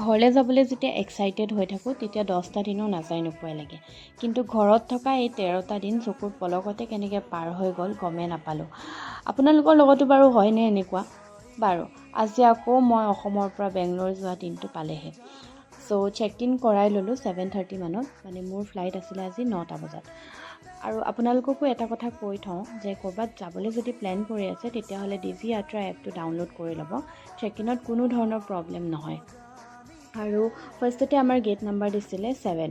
ঘৰলৈ যাবলৈ যেতিয়া এক্সাইটেড হৈ থাকোঁ, তেতিয়া 10টা দিনো নাযায় নোপোৱাই লাগে। কিন্তু ঘৰত থকা এই 13টা দিন চকুৰ পলকতে কেনেকৈ পাৰ হৈ গ'ল গমেই নাপালোঁ। আপোনালোকৰ লগতো বাৰু হয়নে এনেকুৱা? বাৰু, আজি আকৌ মই অসমৰ পৰা বেংগলোৰ যোৱা দিনটো পালেহি। চ' চেক ইন কৰাই ল'লোঁ 7:30 মানত, মানে মোৰ ফ্লাইট আছিলে আজি 9টা বজাত। আৰু আপোনালোককো এটা কথা কৈ থওঁ যে ক'ৰবাত যাবলৈ যদি প্লেন কৰি আছে, তেতিয়াহ'লে ডিজি যাত্ৰা এপটো ডাউনলোড কৰি ল'ব। চেক ইনত কোনো ধৰণৰ প্ৰব্লেম নহয়। আৰু ফাৰ্ষ্টতে আমাৰ গেট নাম্বাৰ দিছিলে 7,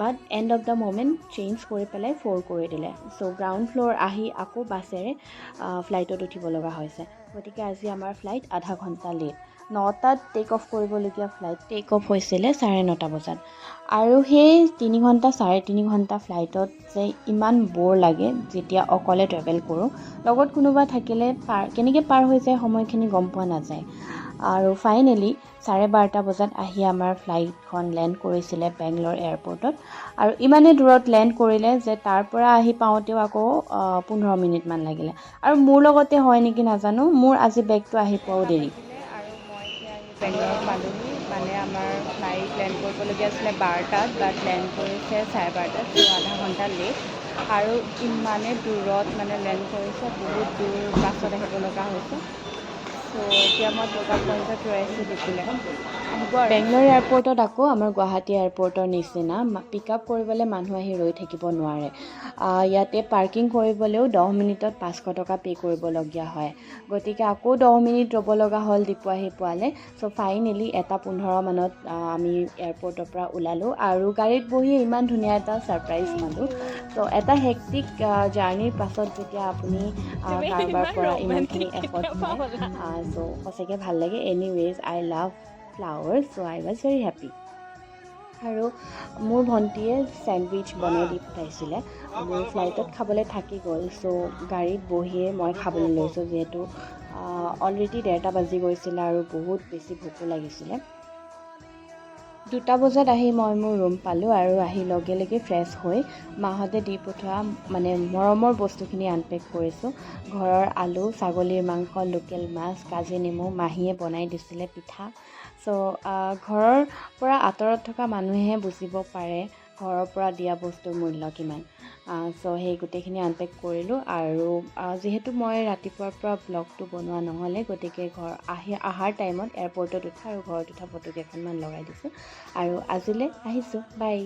but end of the moment change কৰি পেলাই 4 কৰি দিলে। চ' গ্ৰাউণ্ড ফ্ল'ৰ আহি আকৌ বাছেৰে ফ্লাইটত উঠিব লগা হৈছে। গতিকে আজি আমাৰ ফ্লাইট আধা ঘণ্টা লেট। 9টাত টেক অফ কৰিবলগীয়া ফ্লাইট টেক অফ হৈছিলে 9:30 বজাত। আৰু সেই 3 ঘণ্টা, 3.5 ঘণ্টা ফ্লাইটত যে ইমান ব'ৰ লাগে যেতিয়া অকলে ট্ৰেভেল কৰোঁ। লগত কোনোবা থাকিলে কেনেকৈ পাৰ হৈ যায় সময়খিনি গম পোৱা নাযায়। আৰু ফাইনেলি 12:30 বজাত আহি আমাৰ ফ্লাইটখন লেণ্ড কৰিছিলে বেংগলোৰ এয়াৰপৰ্টত। আৰু ইমানেই দূৰত লেণ্ড কৰিলে যে তাৰ পৰা আহি পাওঁতেও আকৌ 15 মিনিটমান লাগিলে। আৰু মোৰ লগতে হয় নেকি নাজানো, মোৰ আজি বেগটো আহি পোৱাও দেৰি। আৰু মই এতিয়া আহি বেংগলোৰত পালোহি। মানে আমাৰ ফ্লাইট লেণ্ড কৰিবলগীয়া আছিলে 12টাত, বাট লেণ্ড কৰিছে 12:30টাত, ত' আধা ঘণ্টা লেট। আৰু ইমানেই দূৰত মানে লেণ্ড কৰিছে, বহুত দূৰ বাছত আহিব লগা হৈছে। চ' এতিয়া মই পিক আপ পইণ্টত ৰৈ আছোঁ দীপুলে আহিব আৰু। বেংগলোৰ এয়াৰপৰ্টত আকৌ আমাৰ গুৱাহাটী এয়াৰপৰ্টৰ নিচিনা পিক আপ কৰিবলৈ মানুহ আহি ৰৈ থাকিব নোৱাৰে। ইয়াতে পাৰ্কিং কৰিবলৈও 10 মিনিটত 500 টকা পে' কৰিবলগীয়া হয়। গতিকে আকৌ 10 মিনিট ৰ'ব লগা হ'ল দীপু আহি পোৱালে। চ' ফাইনেলি 1:15 মানত আমি এয়াৰপৰ্টৰ পৰা ওলালোঁ আৰু গাড়ীত বহি ইমান ধুনীয়া এটা ছাৰপ্ৰাইজ পালোঁ। ত' এটা হেক্টিক জাৰ্ণিৰ পাছত যেতিয়া আপুনি কাৰোবাৰ পৰা ইমানখিনি এফৰ্ট পায়, চ' সঁচাকৈ ভাল লাগে। Anyways, I love flowers, so I was very happy. আৰু মোৰ ভণ্টীয়ে চেণ্ডউইচ বনাই দি পঠাইছিলে। মোৰ ফ্লাইটত খাবলৈ থাকি গ'ল। চ' গাড়ীত বহিয়ে মই খাবলৈ লৈছোঁ, যিহেতু অলৰেডি 1:30 বাজি গৈছিলে আৰু বহুত বেছি ভোকো লাগিছিলে। 2টা বজাত আহি মই মোৰ ৰুম পালোঁ আৰু আহি লগে লগে ফ্ৰেছ হৈ মাহঁতে দি পঠোৱা মানে মৰমৰ বস্তুখিনি আনপেক কৰিছোঁ। ঘৰৰ আলু, ছাগলীৰ মাংস, লোকেল মাছ, কাজি নেমু, মাহীয়ে বনাই দিছিলে পিঠা। চ' ঘৰৰ পৰা আঁতৰত থকা মানুহেহে বুজিব পাৰে ঘৰৰ পৰা দিয়া বস্তুৰ মূল্য কিমান। চ' সেই গোটেইখিনি আনপেক কৰিলোঁ। আৰু যিহেতু মই ৰাতিপুৱাৰ পৰা ব্লগটো বনোৱা নহ'লে, গতিকে ঘৰ আহি অহাৰ টাইমত এয়াৰপৰ্টত উঠা আৰু ঘৰত উঠা ফটো কেইখনমান লগাই দিছোঁ। আৰু আজিলৈ আহিছোঁ, বাই।